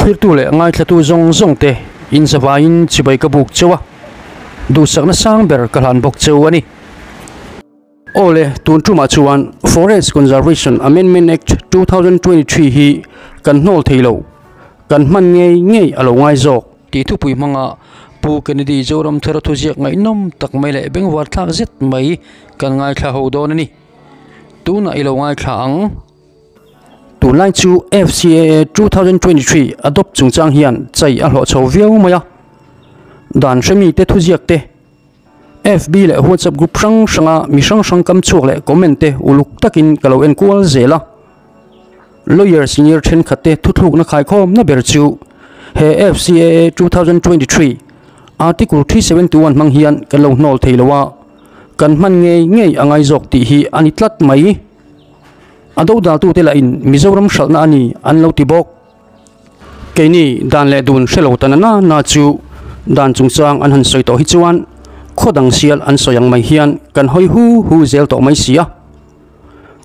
Thlirtu leh ngaithlatu zawng zawng te in zavaiin chibai ka buk cheu a, duhsakna sang ber ka hlan bawk cheu a ni. Aw le, tun tumah chuan Forest Conservation Amendment Act 2023 hi kan hnawl thei lo, kan hman ngei ngei a lo ngai zawk. Tih thupui hmanga Pu Kennedy Zoramthara thuziak ngaihnawm tak mai leh bengvar thlak zet mai kan ngaithla ho dawn a ni. Tunah i lo ngaithla ang. Tunlai chu FCAA 2023 adopt chungchang hian chai a hlawh chho viau mai a. Dan hremi te thuziak te, FB leh WhatsApp group hrang hranga mi hrang hrang kam chhuak leh comment te uluk takin ka lo enkual zel a. Lawyer senior thenkhat te thuthlukna khaikhawmna ber chu he FCAA 2023 Article 371 hmang hian kan lo hnawl thei lo a, kan hman ngei ngei a ngai zawk tih hi a ni tlat mai. A dodaltute lahin Mizoram hralhna a ni an lo ti bawk. Keini dan leh dun hre lo ta na na na chu dan chungchang an han sawi tawh hi chuan khaw dang sial an sawi ang mai hian kan hawi hu hu zel tawh mai si a.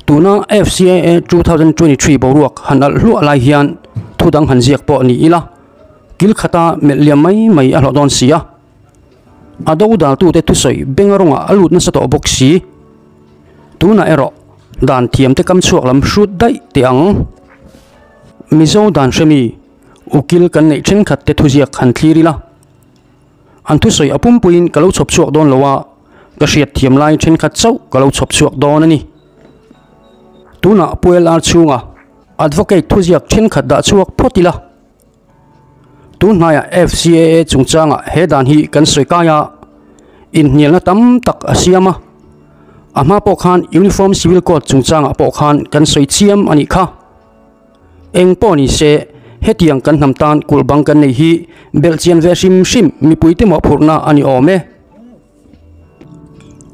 Tuna FCAA 2023 boruak han alh hluah lai hian thu dang han ziak pawh ni ila kil khata melh liam mai mai a hlawh dawn si a. A dodaltute thusawi benga rawngah a lut nasa tawh bawk si. Tunah erawh dan thiamte kam chhuak lam hrut daih teh ang. Mizo dan hremi ukil kan neih thenkhat te thuziak han thlir ila. An thusawi a pumpuiin ka lo chhawp chhuak dawn lo a, ka hriat thiam lai thenkhat chauh ka lo chhawp chhuak dawn a ni. Tunah Pu LR chhunga Advocate thuziak thenkhat dah chhuak phawt ila. Tun hnaiah FCAA chungchangah he dan hi kan sawi kai a, inhnialna tam tak a siam a. A hma pawh khan Uniform Civil Code chungchangah pawh khan kan sawi chiam a nih kha. Eng pawh ni se, hetiang kan hnam tan kulh bang kan nei hi belhchian ve hrim hrim mipuite mawhphurhna a ni awm e.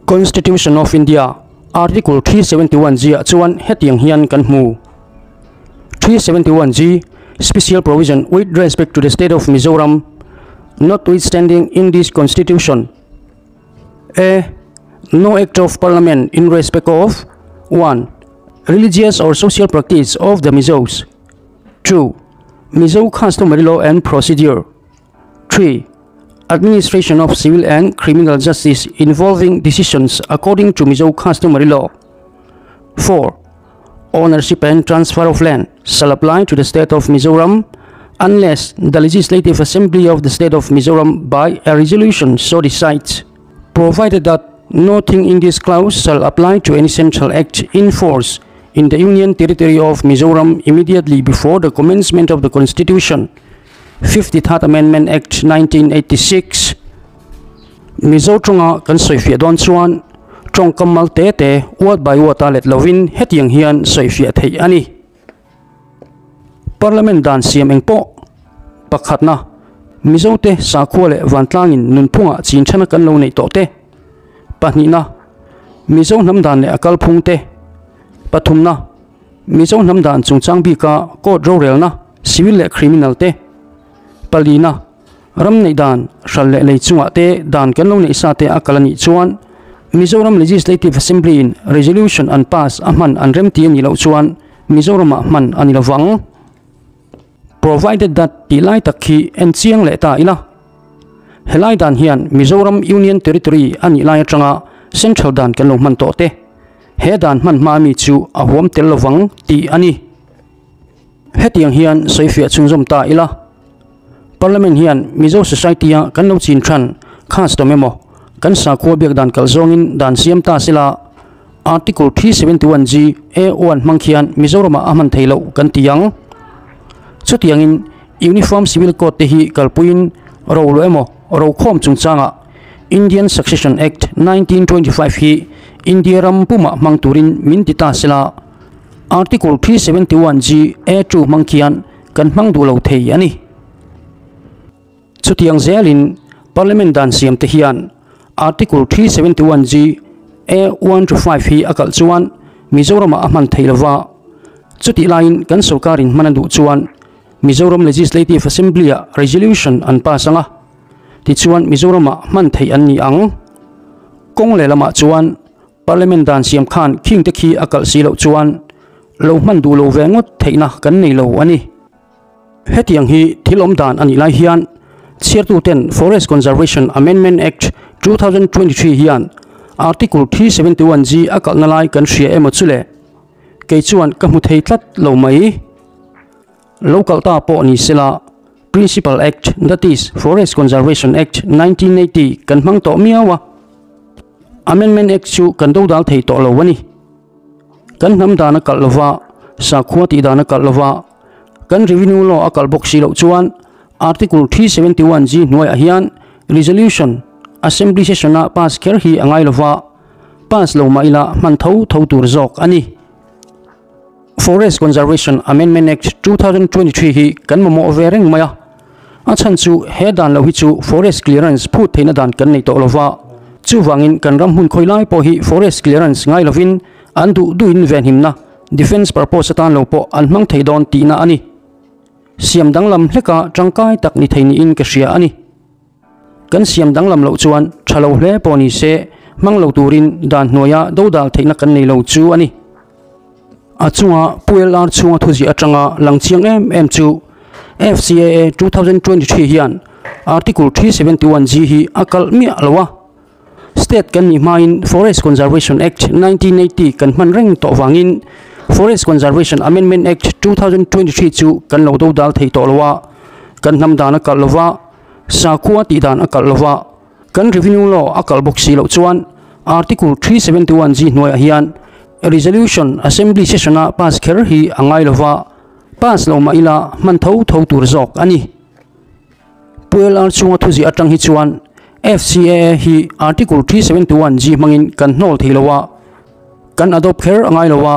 Constitution of India, Article 371 G ah chuan hetiang hian kan hmu. 371 G, Special provision with respect to the state of Mizoram, notwithstanding in this constitution. A. No act of parliament in respect of 1. Religious or social practice of the Mizos. 2. Mizo customary law and procedure. 3. Administration of civil and criminal justice involving decisions according to Mizo customary law. 4. Ownership and transfer of land shall apply to the state of Mizoram unless the Legislative Assembly of the state of Mizoram by a resolution so decides, provided that nothing in this clause shall apply to any central act in force in the Union Territory of Mizoram immediately before the commencement of the Constitution. 53rd Amendment Act 1986 Mizo tawnga kan sawifiah dawn chuan tawngkam mal te te word by word a let lovin hetiang hian sawifiah theih a ni. Parliament dan siam eng pawh pakhatna Mizo te sakhua leh vantlangin nunphungah chin thana kan lo neih tawh te, pahnihna Mizo hnam dan leh a kalphung te, pathumna Mizo hnam dan chungchang bika court rorelna civil leh criminal te, palina ram neih dan hral leh lei chungah te dan kan lo neih sa te a kal a nih chuan Mizoram Legislative Assembly in resolution an pass a hman an remti a nih loh chuan Mizoramah hman a ni lovang. Provided that tih lai tak khi en chiang leh ta ila. Helai dan hian Mizoram Union Territory a nih lai atanga Central dan kan lo hman tawh te, he dan hman hma mi chu a huam tel lovang tih a ni. Hetiang hian sawifiah chhunzawm ta ila. Parliament hian Mizo Society a kan lo chin than custom emaw kan sakhua biak dan kalh zawngin dan siam ta sela Article 371 G A one hmang khian Mizoramah a hman thei loh kan ti ang. Chutiangin Uniform Civil Code te hi kalpuiin ro luah emaw ro khawm chungchangah Indian Succession Act 1925 hi India ram pumah hmang turin min ti ta sela Article 371 G A two hmang khian kan hmang duh lo thei a ni. Chutiang zelin Parliament dan siam te hian Article 371 G A 1 to 5 hi a kalh chuan Mizoramah a hman thei lova, chutih laiin kan sorkarin hman a duh chuan Mizoram Legislative Assembly-ah resolution an pass ang a, tichuan Mizoramah hman theih an ni ang. Kawng lehlamah chuan Parliament dan siam khan khing te khi a kalh si loh chuan lo hman duh lo ve ngawt theihna kan nei lo a ni. Hetiang hi thil awm dan a nih lai hian chhiartuten Forest Conservation Amendment Act 2023 hian Article 371G a kalhna lai kan hria emaw chu le? Kei chuan ka hmu thei tlat lo mai. Lo kalh ta pawh ni sela Principal Act, that is, Forest Conservation Act 1980 kan hmang tawh miau a. Amendment Act chu kan dodal thei tawh lo a ni. Kan hnam dan a kalh lova, sakhua tih dan a kalh lova, kan Revenue Law a kalh bawk si loh chuan Article 371 G hnuaiah hian Resolution, Assembly Session-a pass kher hi a ngai lova, pass lo mah ila hman tho tho tur zawk a ni. Forest Conservation Amendment Act 2023 hi kan mamawh ve reng mai a, a chhan chu he dan lo hi chu forest clearance phut theihna dan kan nei tawh lova, chuvangin kan ram hmun khawi lai pawh hi forest clearance ngai lovin an duh duhin venhimna, defence purpose, atan lo pawh an hmang thei dawn tihna a ni. Siam danglam hleka tangkai tak ni thei niin ka hria a ni. Kan siam danglam loh chuan tha lo hle pawh ni se, hmang lo turin dan hnuaia dodal theihna kan nei lo chu a ni. A chunga Pu LR chhunga thuziah atanga lang chiang em em chu FCAA 2023 hian Article 371G hi a kalh miah lo a. State kan nih hmain Forest Conservation Act 1980 kan hman reng tawh vangin Forest Conservation Amendment Act 2023 chu kan lo dodal thei tawh lo a, kan hnam dan a kalh lo va, sakhua tih dan a kalh lo va, kan Revenue Law a kalh bawk si loh chuan Article 371 G hnuaiah hian Resolution Assembly Session-a pass kher hi a ngai lo va, pass lo mah ila hman tho tho tur zawk a ni. Pu LR chunga thuziah atang hi chuan FCAA hi Article 371 G hmangin kan hnawl thei lo a, kan adopt kher a ngai lo a,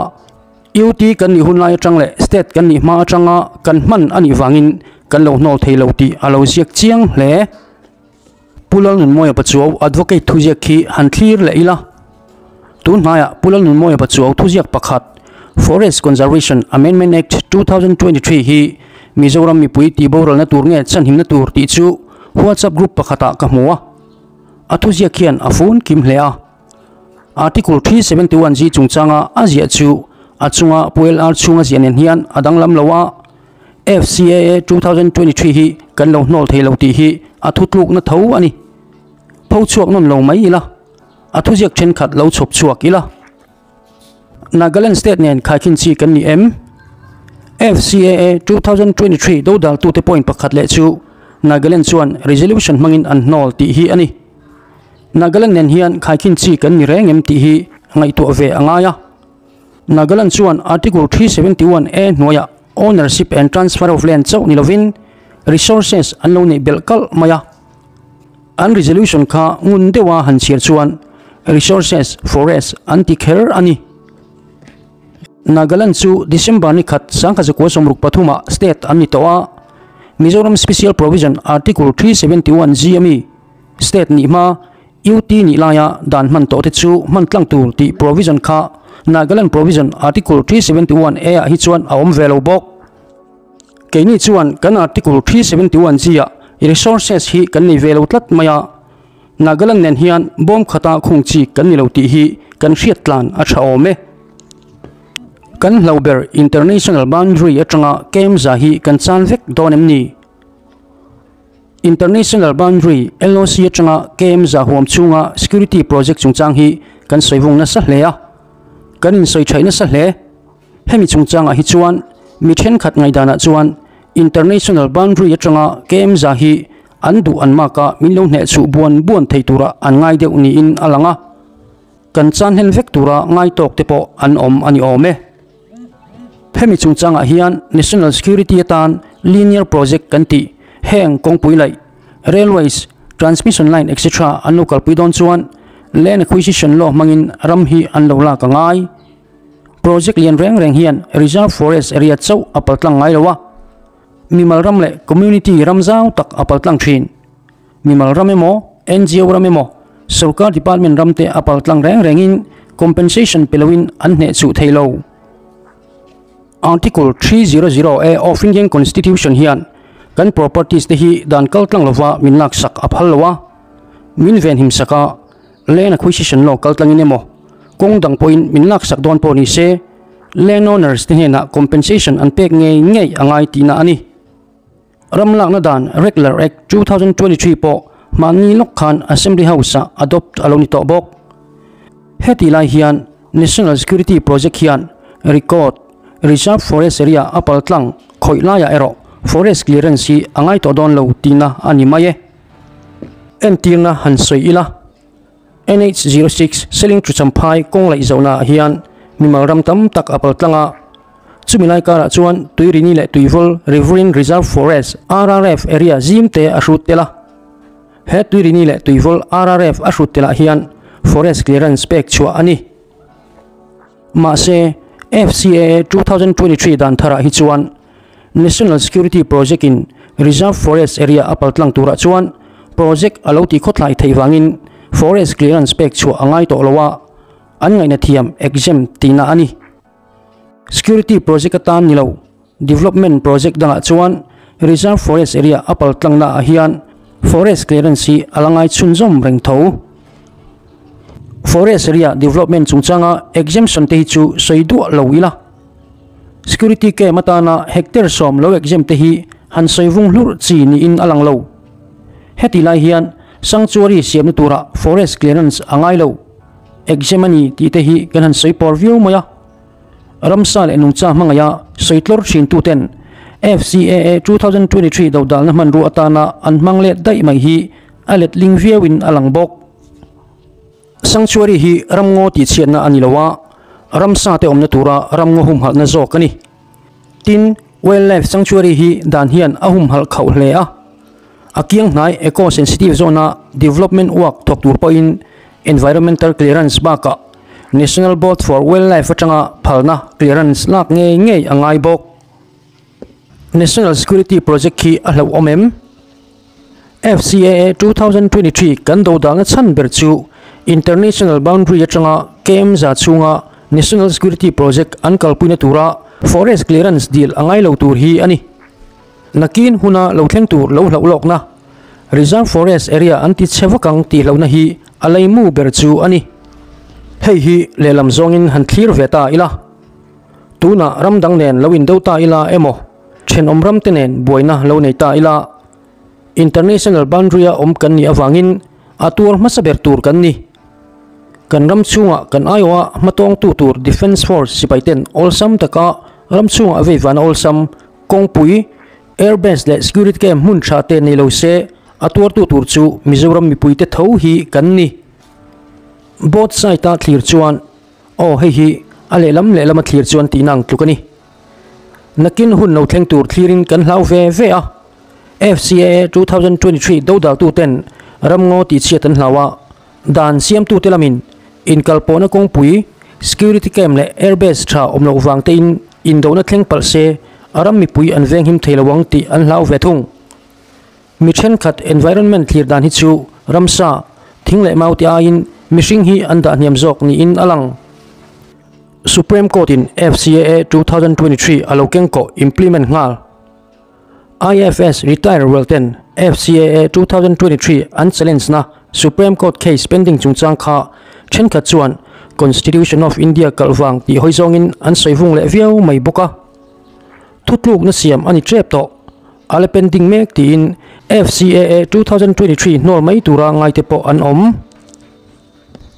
UT kan nih hun lai atang leh State kan nih hma atanga kan hman a nih vangin kan lo hnawl thei lo tih a lo ziak chiang hle. Pu Lalnunmawia Pachuau Advocate thuziak khi han thlir leh ila. Tun hnaiah Pu Lalnunmawia Pachuau thuziak pakhat Forest Conservation Amendment Act 2023 hi Mizoram mipui tihboralna tur nge chanhimna tur tih chu WhatsApp group pakhatah ka hmu a. A thuziak hian a fun kim hle a. Article 371 G chungchanga a ziah chu a chunga Pu LR chhunga ziah nen hian a danglam lo a. FCAA 2023 hi kan lo hnawl thei lo tih hi a thutlukna tho a ni. Pho chhuak nawn lo mai ila, a thuziak thenkhat lo chhawp chhuak ila. Nagaland State nen khaikhin chi kan ni em? FCAA 2023 dodaltute point pakhat leh chu Nagaland chuan resolution hmangin an hnawl tih hi a ni. Nagaland nen hian khaikhin chi kan ni reng em tih hi ngaihtuah ve a ngai a. Nagaland chuan Article 371 A hnuaiah ownership and transfer of land chauh ni lovin resources an lo neih belh kalh mai a. An resolution kha ngun deuha han chhiar chuan resources, forest, an ti kher a ni. Nagaland chu December ni khat sangkha zakua 63 ah state an ni tawh a, Mizoram Special Provision Article 371 G a mi state nih hma UT nih laia dan hman tawh te chu hman tlang tur tih provision kha Nagaland Provision Article 371 A ah hi chuan a awm ve lo bawk. Keini chuan kan Article 371 G ah resources hi kan nei ve lo tlat mai a, Nagaland nen hian bawm khata khung chi kan ni lo tih hi kan hriat tlan a tha awm e. Kan hlo ber International Boundary atanga Kemza hi kan chan vek dawn em ni? International Boundary, LOC, atanga KM za huam chhunga security project chungchang hi kan sawi vung nasa hle a, kan insawi thaih nasa hle. Hemi chungchangah hi chuan mi thenkhat ngaihdanah chuan International Boundary atanga KM za hi an duh an mark a min lo hnehchhuh buan buan thei tura an ngai deuh niin a lang a, kan chan hlen vek tura ngai tawk te pawh an awm a ni awm e. Hemi chungchangah hian National Security atan Linear Project kan tih heng kawngpui laih, railways, transmission line etc an lo kalpui dawn chuan Land Acquisition Law hmangin ram hi an lo lak a ngai. Project lian reng reng hian Reserve Forest area chauh a paltlang ngai lo a, mimal ram leh community ram zau tak a paltlang thin. Mimal ram emaw, NGO ram emaw, sorkar department ram te a paltlang reng rengin compensation pe loin an hneh chuh thei lo. Article 300A of Indian Constitution hian kan properties te hi dan kaltlang lova min laksak a phal lo a, min venhim sak a, Land Acquisition Law kaltlangin emaw, kawng dang pawhin min laksak dawn pawh ni se, landowners te hnenah compensation an pek ngei ngei a ngai tihna a ni. Ram lakna dan Regular Act 2023 pawh mahni lawk khan Assembly House-ah adopt a lo ni tawh bawk. Heti lai hian National Security Project hian record Reserve Forest Area a pal tlang khawih laiah erawh Forest Clearance hi a ngai tawh dawn lo tihna a ni mai e. Entirna han sawi ila, NH 06 Seling to Champhai kawng laih zohnaah hian mimal ram tam tak a pal tlang a, chumi lai karah chuan Tuirini leh Tuivawl Riverine Reserve Forest, RRF, area zim te a hrut tel a. He Tuirini leh Tuivawl RRF a hrut telah hian Forest Clearance pek chhuah a ni. Mahse, FCAA 2023 dan tharah hi chuan National Security Project in Reserve Forest Area a paltlang turah chuan project a lo ti khawthlai theih vangin Forest Clearance pek chhuah a ngai tawh lo a, an ngaihna thiam exempt tihna a ni. Security Project atan ni lo, Development Project dangah chuan Reserve Forest Area a paltlangna ah hian Forest Clearance hi a la ngai chhunzawm reng tho. Forest Area Development chungchanga exemption te hi chu sawi duah lo ila. Security camp atana hectare 10 lo exempt te hi han sawi vung hlurh chi niin a lang lo. Heti lai hian Sanctuary siamna tura Forest Clearance a ngai lo. Exempt a ni tih te hi kan han sawi pawr viau mai a. Ramsa leh nungcha hmangaih a sawi tlawr thin tuten FCAA 2023 dodalna hmanrua atana an hmang let daih mai hi a letling viauin a lang bawk. Sanctuary hi ramngaw tihchhiatna a ni lo a, ramsa te awmna tura ramngaw humhalhna zawk a ni. Tin, Wildlife Sanctuary hi dan hian a humhalh khauh hle a, a kiang hnai Eco-sensitive zone-a development work thawk tur pawhin Environmental Clearance bakah National Board for Wildlife atanga phalna clearance lak ngei ngei a ngai bawk. National Security Project khi a hlauhawm em? FCAA 2023 kan dodalna chhan ber chu International Boundary atanga KM za chhunga National Security Project an kalpuina tura Forest Clearance dil a ngai lo tur hi a ni. Nakin huna lo thleng tur lo hlauh lawkna Reserve Forest Area an ti chhe vak ang tih hlauhna hi a leimu ber chu a ni. Hei hi lehlam zawngin han thlir ve ta ila. Tunah ram dang nen lo indo ta ila emaw, thenawm ram te nen buaina lo nei ta ila, International Boundary-a awm kan nih avangin a tuar hmasa ber tur kan ni. Kan ram chhungah kan aiawha hmatawngtu tur Defence Force sipaiten awlsam taka ram chhungah veivana awlsam kawngpui, Airbase leh Security Camp hmun tha te nei lo se, a tuartu tur chu Mizoram mipuite tho hi kan ni. Both side-a thlir chuan, aw hei hi a lehlam lehlama thlir chuan tihna ang tluk a ni. Nakin hun lo thleng tur thlirin kan hlau ve ve a, FCAA 2023 dodaltuten ramngaw tihchhiat an hlau a, dan siamtute lamin inkalpawhna kawngpui, security camp leh airbase tha awm loh vang tein indona thleng palh se a ram mipui an venghim thei lo ang tih an hlau ve thung. Mi thenkhat environment thlir dan hi chu ramsa, thing leh mau te aiin mihring hi an dah hniam zawk niin a lang. Supreme Court in FCAA 2023 a lo kengkawh implement nghal. IFS retire rual ten FCAA 2023 an challenge na Supreme Court case pending chungchang kha thenkhat chuan Constitution of India kalh vang tih hawi zawngin an sawi vung leh viau mai bawk a. Thutlukna siam a ni tep tawh. A la pending mek tiin FCAA 2023 hnawl mai tura ngaite pawh an awm.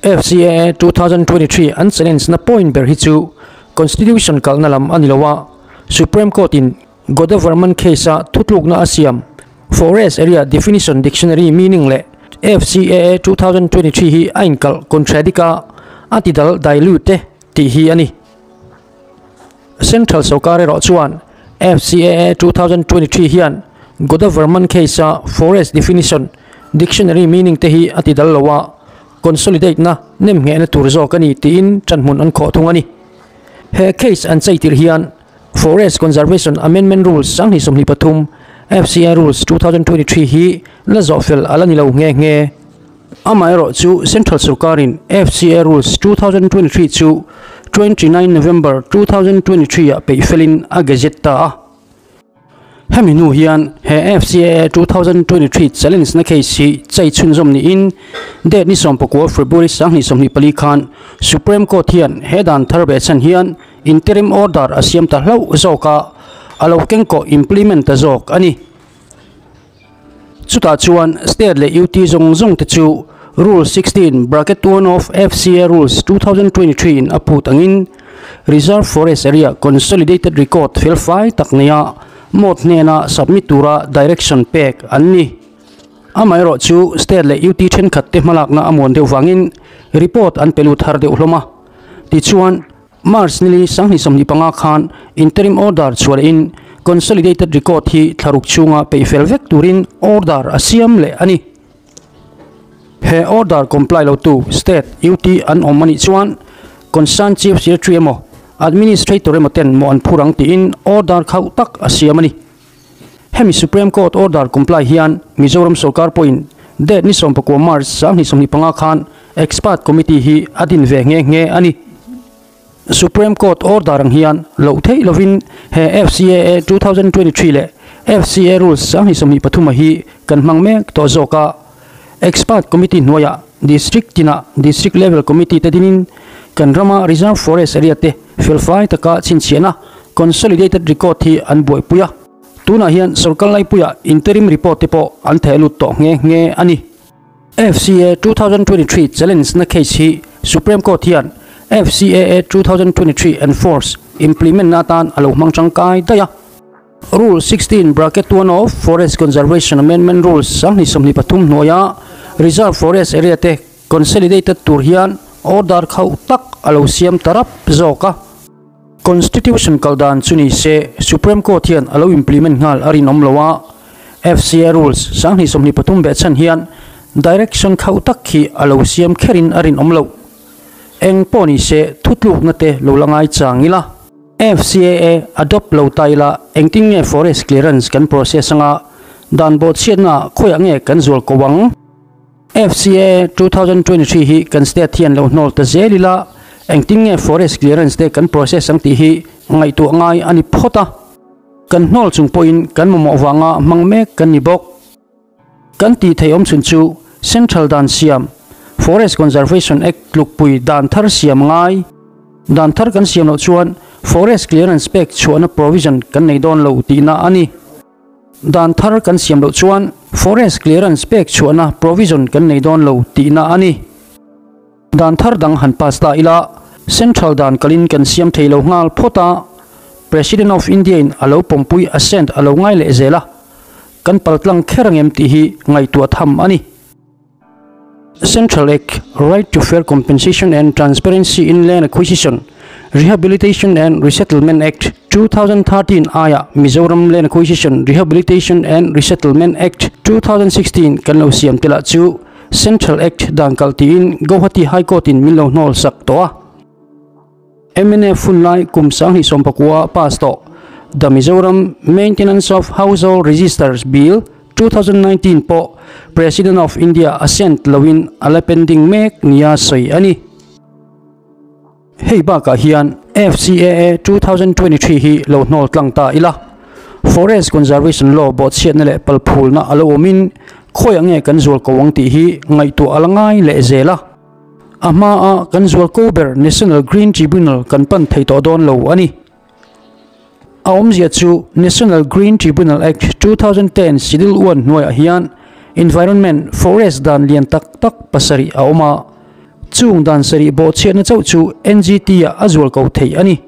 FCAA 2023 an challenge na point ber hi chu Constitution kalhna lam a ni lo a, Supreme Court in Godavarman case-a thutlukna a siam Forest Area Definition Dictionary meaning leh FCAA 2023 hi a inkalh contradict a, a tidal dilute tih hi a ni. Central sawrkar erawh chuan FCAA 2023 hian Godavarman case-a Forest Definition Dictionary meaning te hi a tidal lo a, consolidate na nemnghehna tur zawk a ni tiin ṭanhmun an khawh thung a ni. He case an cheitir hian Forest Conservation Amendment Rules 2023, FCA Rules 2023, hi la zawh fel a la ni lo nghe nghe. Amaherawh chu Central sawrkarin FCA Rules 2023 chu 29 November 2023 ah peih felin a gazette ta a. Hemi hnu hian he FCAA 2023 challenge na case hi chei chhunzawm niin date ni 19 February 2024 khan Supreme Court hian he dan thar ve chhan hian interim order a siam ta hlauh zawk a, a lo kengkawh implement ta zawk a ni. Chutah chuan State leh UT zawng zawng te chu Rule 16 bracket 1 of FCA Rules 2023 in a phut angin Reserve Forest Area Consolidated Record felfai tak neia MoT hnena submit tura direction pek an ni. Amaherawh chu State leh UT thenkhat te hmalakna a muan deuh vangin report an pe lut har deuh hlawm a. Tichuan, March nili 2025 khan interim order chhuah lehin Consolidated Record hi thlaruk chhunga peih fel vek turin order a siam leh a ni. He order comply lotu State, UT an awm a nih chuan Concerned Chief Secretary emaw Administrator emaw ten mawh an phur ang tiin order khauh tak a siam a ni. Hemi Supreme Court order comply hian Mizoram sorkar pawhin date ni 19 March 2025 khan Expert Committee hi a din ve nghe nghe a ni. Supreme Court order ang hian loh theih lovin he FCAA 2023 leh FCA Rules 2023 a hi kan hmang mek tawh zawk a. Expert Committee hnuaiah District tinah District Level Committee te dinin kan rama Reserve Forest Area te felfai taka chhinchhiahna Consolidated Record hi an buaipui a. Tunah hian sorkar laipuiah Interim Report te pawh an theh lut tawh nghe nghe a ni. FCA 2023 challenge na case hi Supreme Court hian FCAA 2023 enforce, implement na atan a lo hmang tangkai daih a. Rule 16 bracket 1 of Forest Conservation Amendment Rules 2023 hnuaia Reserve Forest Area te consolidated tur hian order khauh tak a lo siam ta rap zawk a. Constitution kal dan chu ni se Supreme Court hian a lo implement nghal a rinawm lo a, FCA Rules 2023 behchhan hian direction khauh tak hi a lo siam kherin a rinawm loh. Eng pawh ni se thutlukna te lo la ngai chang ila. FCAA adopt lo ta ila engtin nge forest clearance kan process anga dan bawhchhiatna khawiah nge kan zual ko ang? FCAA 2023 hi kan state hian lo hnawl ta zel ila engtin nge forest clearance te kan process ang tih hi ngaihtuah ngai a ni phawt a. Kan hnawl chung pawhin kan mamawh vanga hmang mek kan ni bawk. Kan tih theih awm chhun chu Central dan siam, Forest Conservation Act tlukpui dan thar siam ngai. Dan thar kan siam loh chuan Forest Clearance pek chhuahna provision kan nei dawn lo tihna a ni. Dan thar kan siam loh chuan Forest Clearance pek chhuahna provision kan nei dawn lo tihna a ni. Dan thar dang han pass ta ila, Central dan kalin kan siam thei lo nghal phawt a, President of India in a lo pawmpui assent a lo ngai leh zel a, kan paltlang kher ang em tih hi ngaihtuah tham a ni. Central Act, Right to Fair Compensation and Transparency in Land Acquisition, Rehabilitation and Resettlement Act, 2013 aia Mizoram Land Acquisition, Rehabilitation and Resettlement Act, 2016 kan lo siam te lah chu Central Act dan kalh tiin Guwahati High Court in min lo hnawl sak tawh a. Mnf hunlai kum 2019 pass tawh The Mizoram Maintenance of Household Registers Bill, 2019 pawh President of India assent loin a la pending mek nia sawi a ni. Hei bakah hian FCAA 2023 hi lo hnawl tlang ta ila. Forest Conservation Law bawhchhiatna leh palphulna a lo awmin khawiah nge kan zual ko ang tih hi ngaihtuah a la ngai leh zel a. A hmaa kan zual ko ber National Green Tribunal kan pan thei tawh dawn lo a ni. A awmzia chu National Green Tribunal Act 2010 Schedule 1 hnuaiah hian Environment, Forest dan lian tak tak pasarih a awm a, chung dan sarih bawhchhiatna chauh chu NGT ah a zual ko theih a ni.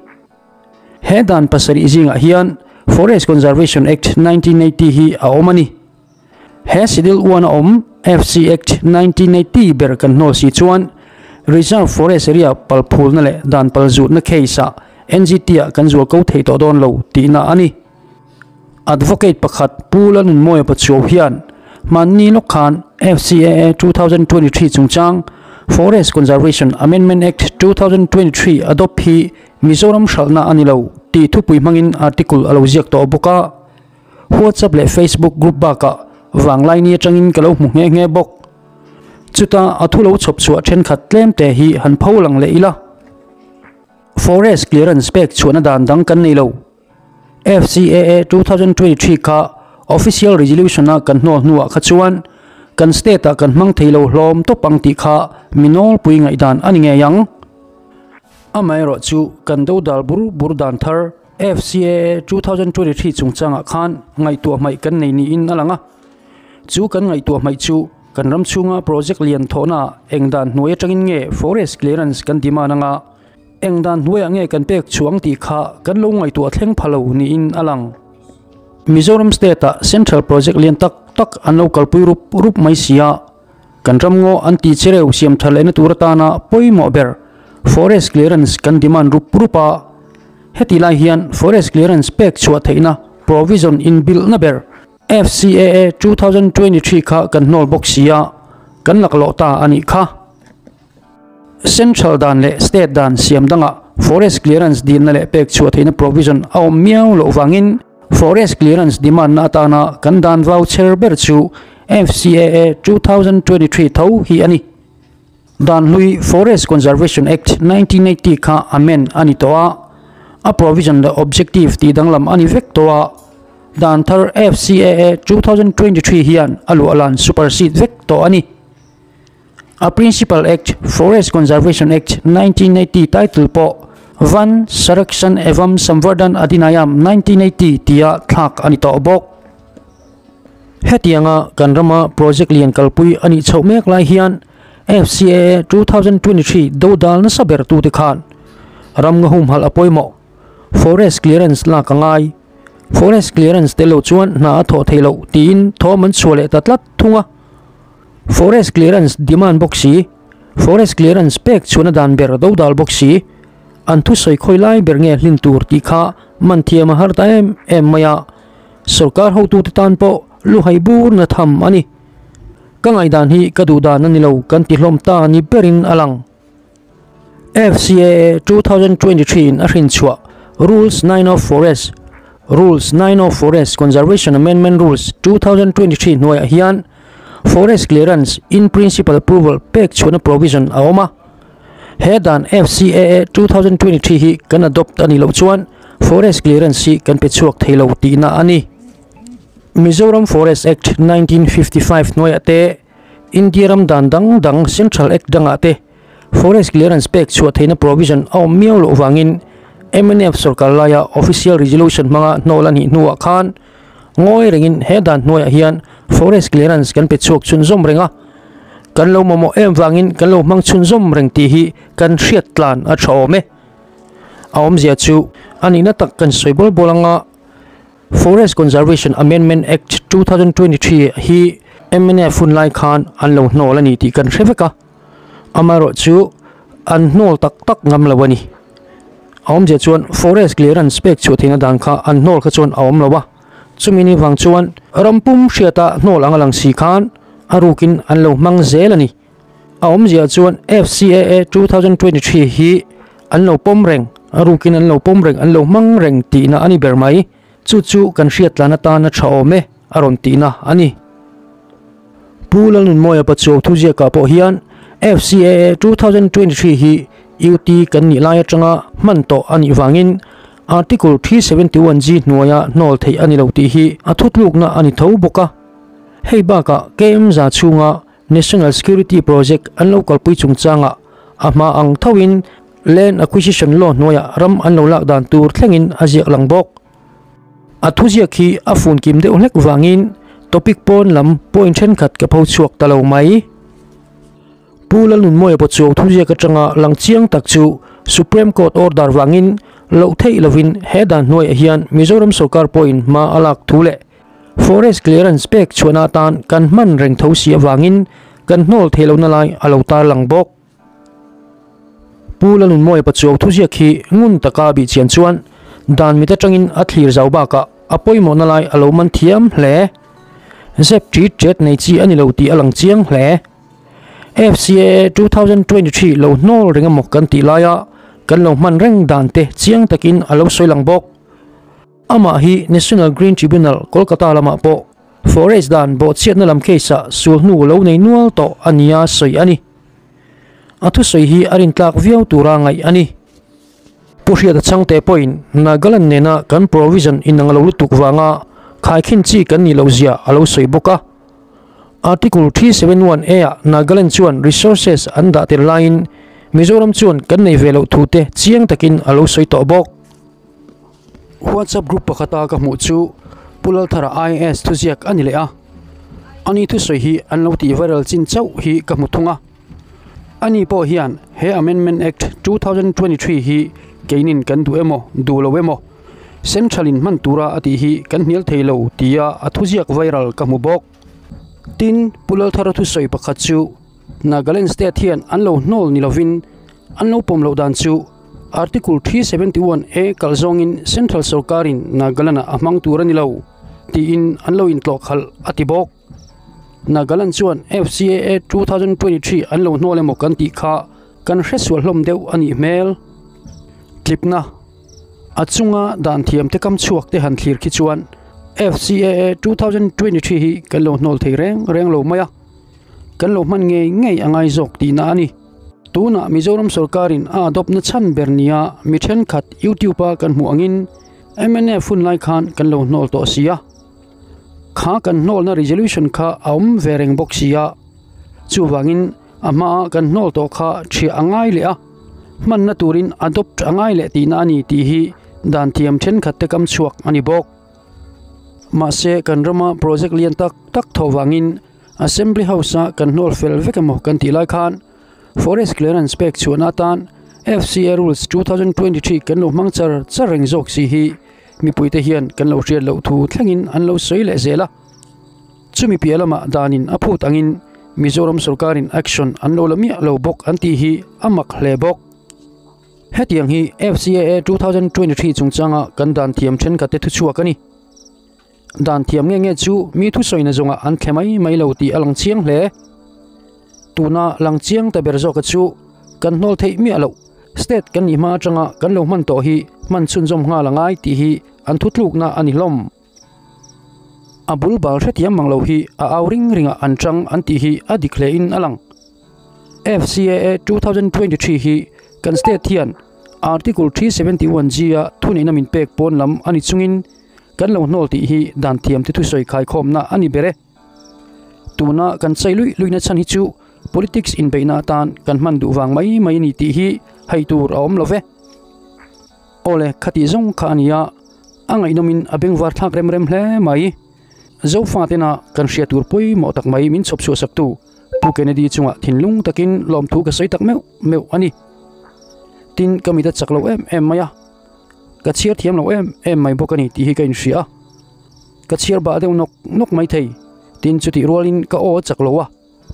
He dan pasarih zingah hian Forest Conservation Act 1980 hi a awm a ni. He Schedule 1 a awm FC Act 1980 ber kan hnawl si chuan Reserve Forest Area palphulna leh dan palzutna case ah NGT ah kan zual ko thei tawh dawn lo tihna a ni. Advocate pakhat Pu Lalnunmawia Pachuau hian hmanni lawk khan FCAA 2023 chungchang Forest Conservation Amendment Act 2023 adopt hi Mizoram hralhna a ni lo tih thupui hmangin article a lo ziak tawh bawk a. WhatsApp leh Facebook group bakah vanglaini atangin ka lo hmu nghe nghe bawk. Chuta a thu lo chhawp chhuah thenkhat tlem te hi han pho lang leh ila. Forest clearance pek chhuahna dan dang kan nei lo. FCAA 2023 kha official resolution a kan hnawl hnuah kha chuan kan state ah kan hmang thei lo hlawm tawp ang tih kha mi nawlpui ngaihdan a ni ngei ang. Amaherawh chu kan dodal bur bur dan thar FCAA 2023 chungchangah khan ngaihtuah hmaih kan nei niin a lang a. Chu kan ngaihtuah hmaih chu kan ram chhunga project lian thawhnaah eng dan hnuai atangin nge forest clearance kan demand anga eng dan hnuaiah nge kan pek chhuang tih kha kan lo ngaihtuah thleng pha lo niin a lang. Mizoram state-ah central project lian tak tak an lo kalpui rup rup mai si a, kan ram ngaw an tih chereu siam tha lehna tur atana pawimawh ber forest clearance kan demand rup rup a. Heti lai hian forest clearance pek chhuah theihna provision inbilhna ber FCAA 2023 kha kan hnawl bawk si a, kan laklawh ta a nih kha. Central dan leh state dan siam dangah forest clearance dilna leh pek chhuah theihna provision a awm miau loh vangin forest clearance demand na atana kan dan vau cher ber chu FCAA 2023 tho hi a ni. Dan hlui Forest Conservation Act 1980 kha amend a ni tawh a, a provision leh objective tih danglam a ni vek tawh a, dan thar FCAA 2023 hian a luahlan supersede vek tawh a ni. A Principal Act Forest Conservation Act 1980 title pawh Van Sarakshan Evam Samvardhan Adhinayam 1980 tia thlak a ni tawh bawk. Hetianga kan rama project lian kalpui a nih chhoh mek lai hian FCAA 2023 dodal nasa ber tute khan ram nga humhalh a pawimawh. Forest clearance lak a ngai. Forest clearance tel lo chuan hna a thawh theih loh tiin thawm an chhuah leh ta tlat thung a. Forest clearance demand bawk si, forest clearance pek chhuahna dan ber dodal bawk si, an thusawi khawi lai ber nge hlin tur tih kha man thiam a har ta em em mai a, sorkar hotute tan pawh luhai bur na tham a ni. Ka ngaihdan hi ka duh dan a ni lo kan ti hlawm ta ni berin a lang. FCAA 2023 in a hrin chhuah Rules 9 of Forest, Rules 9 of Forest Conservation Amendment Rules 2023 hnuaiah hian Forest Clearance in Principle Approval pek chhuahna provision a awm a. He dan FCAA 2023 hi kan adopt a nih loh chuan Forest Clearance hi kan pe chhuak thei lo tihna a ni. Mizoram Forest Act 1955 hnuaiah te, India ram dan dang dang Central Act dangah te Forest Clearance pek chhuah theihna provision a awm miau loh vangin mnf sorkar laia Official Resolution hmanga hnawl a nih hnuah khan ngawi rengin he dan hnuaiah hian Forest Clearance kan pe chhuak chhunzawm reng a, kan lo mamawh em vangin kan lo hmang chhunzawm reng tih hi kan hriat tlan a tha awm e. A awmzia chu a nihna tak kan sawi bawl bawl anga Forest Conservation Amendment Act 2023 hi mnf hun lai khan an lo hnawl a ni tih kan hre vek a, amaherawh chu an hnawl tak tak ngam lo a ni. A awmzia chuan Forest Clearance pek chhuah theihna dan kha an hnawl kha chuan a awm lo a, chumi ni vang chuan rampum hriata hnawl ang a lang si khan a rukin an lo hmang zel a ni. A awmzia chuan FCAA 2023 hi an lo pawm reng, a rukin an lo pawm reng, an lo hmang reng tihna a ni ber mai. Chu chu kan hriat tlan atana tha awm e a rawn tihna a ni. Pu Lalnunmawia Pachuau thuziakah pawh hian FCAA 2023 hi UT kan nih lai atanga hman tawh a nih vangin Article 371G hnuaia hnawl theih a ni lo tih hi a thutlukna a ni tho bawk a. Hei bakah KM za chhunga National Security Project an lo kalpui chungchangah a hma ang thoin Land Acquisition Law hnuaiah ram an lo lak dan tur thlengin a ziak lang bawk. A thuziak hi a fun kim deuh hlek vangin topic pawn lam point thenkhat ka pho chhuak ta lo mai. Pu Lalnunmawia Pachuau thuziak atanga lang chiang tak chu Supreme Court order vangin loh theih lovin he dan hnuaiah hian Mizoram sorkar pawhin hma a lak thu leh Forest clearance pek chhuahna atan kan hman reng tho si avangin kan hnawl theih lohna lai a lo tarlang bawk. Pu Lalnunmawia Pachuau thuziak hi ngun taka bih chian chuan dan mit atangin a thlir zau bakah a pawimawhna lai a lo man thiam hle. Zep ṭit ṭet nei chi a ni lo tih a lang chiang hle. FCAA 2023 lo hnawl reng emaw kan tih laia kan lo hman reng dan te chiang takin a lo sawi lang bawk. Amah hi National Green Tribunal, Kolkata lamah pawh forest dan bawhchhiatna lam case-ah sul hnu lo nei nual tawh a nia sawi a ni. A thusawi hi a rintlak viau tura ngaih a ni. Pu Hriata Chhangte pawhin Nagaland nena kan provision inang lo lutuk vanga khaikhin chi kan nih loh zia a lo sawi bawk a. Article 371A ah Nagaland chuan resources an dah tel laiin Mizoram chuan kan nei ve loh thute chiang takin a lo sawi tawh bawk. WhatsApp group pakhata ka hmuh chu Pu Lalthara IAS thuziak a ni leh a. Ani thusawi hi an lo tih viral chin chauh hi ka hmu thung a. Ani pawh hian he Amendment Act 2023 hi keinin kan duh emaw duh lo emaw Central in hman tura a tih hi kan hnial thei lo tia a thuziak viral ka hmu bawk. Tin, Pu Lalthara thusawi pakhat chu Nagaland State hian an lo hnawl ni lovin an lo pawm loh dan chu Article 371 A kalh zawngin Central sorkarin Nagaland-ah a hmang tur a ni lo tiin an lo intlawh khalh a ti bawk. Nagaland chuan FCAA 2023 an lo hnawl emaw kan tih kha kan hresual hlawm deuh a nih hmel. Tlipna A chunga dan thiam te kam chhuak te han thlir khi chuan FCAA 2023 hi kan lo hnawl thei reng reng lo mai a, kan lo hman ngei ngei a ngai zawk tihna a ni. Tunah Mizoram sorkarin a adopt na chhan ber nia mi thenkhat YouTube a kan hmuh angin mnf hun lai khan kan lo hnawl tawh si a. Kha kan hnawlna resolution kha a awm ve reng bawk si a. Chuvangin a hmaa kan hnawl tawh kha thiah a ngai leh a, hmanna turin adopt a ngai leh tihna a ni tih hi dan thiam thenkhat te kam chhuak a ni bawk. Mahse kan rama project lian tak tak tho vangin Assembly House a kan hnawl fel vek emaw kan tih lai khan Forest Clearance pek chhuahna atan FCA Rules 2023 kan lo hmang char char reng zawk si hi mipuite hian kan lo hriat loh thu thlengin an lo sawi leh zel a. Chumi piah lamah danin a phut angin Mizoram sorkarin action an lo la miah lo bawk an tih hi a mak hle bawk. Hetiang hi FCAA 2023 chungchanga kan dan thiam thenkhatte thuchhuak a ni. Dan thiam nge nge chu mi thusawina zawngah an thle mai mai lo tih a lang chiang hle. Tuna lang chiang ta ber zawka chu kan hnawl theih miah loh, state kan nih hma atanga kan lo hman tawh hi hman chhunzawm nghal a ngai tih hi an thutlukna a ni hlawm. A bul bal hrethiam mang lo hi a au ring ringah an chang an tih hi a dik hle in a lang. FCAA 2023 hi kan state hian Article 371G a thuneihna min pek pawn lam a ni chungin Kan lo hnawl tih hi dan thiamte thusawi khaikhawmna a ni ber e. Tuna kan chei luih luihna chhan hi chu politics inbeihna atan kan hman duh vang mai mai a ni tih hi hai tur a awm lo ve. Awle, khatih zawng kha a ni a, a ngaihnawmin a bengvar thlak rem rem hle mai. Zofa tena kan hria tur pawimawh tak mai min chhawp chhuah saktu Pu Kennedy chungah thinlung takin lawmthu ka sawi tak meuh meuh a ni. Tin, ka mit a chak lo em em mai a. Ka chhiar thiam lo em em mai bawk a ni tih hi ka inhria a, ka chhiar bah deuh nawk nawk mai thei. Tin chutih rualin ka aw a chak lo a,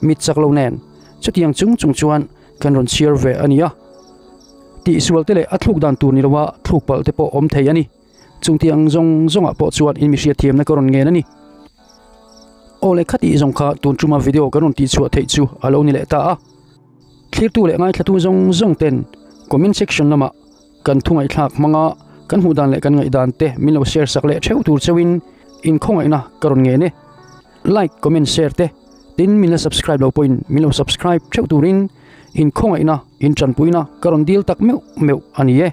mit chak lo nen chutiang chung chung chuan kan rawn chhiar ve a ni a. Tihsual te leh a thluk dan tur ni loa thluk palh te pawh awm thei a ni. Chungtiang zawng zawngah pawh chuan in mihriat thiamna ka rawn ngen a ni. Aw le khatih zawng kha tun tuma video kan rawn tihchhuah theih chu a lo ni leh ta a. Thlirtu leh ngaithlatu zawng zawng ten comment section lamah Kan thu ngaihthlak hmanga kan hmuh dan leh kan ngaihdan te min lo share sak leh theuh tur cheuhin inkhawngaihna ka rawn ngen e. Like, comment, share te tin min la subscribe lo pawhin min lo subscribe theuh turin inkhawngaihna, intanpuina ka rawn dil tak meuh meuh a ni e.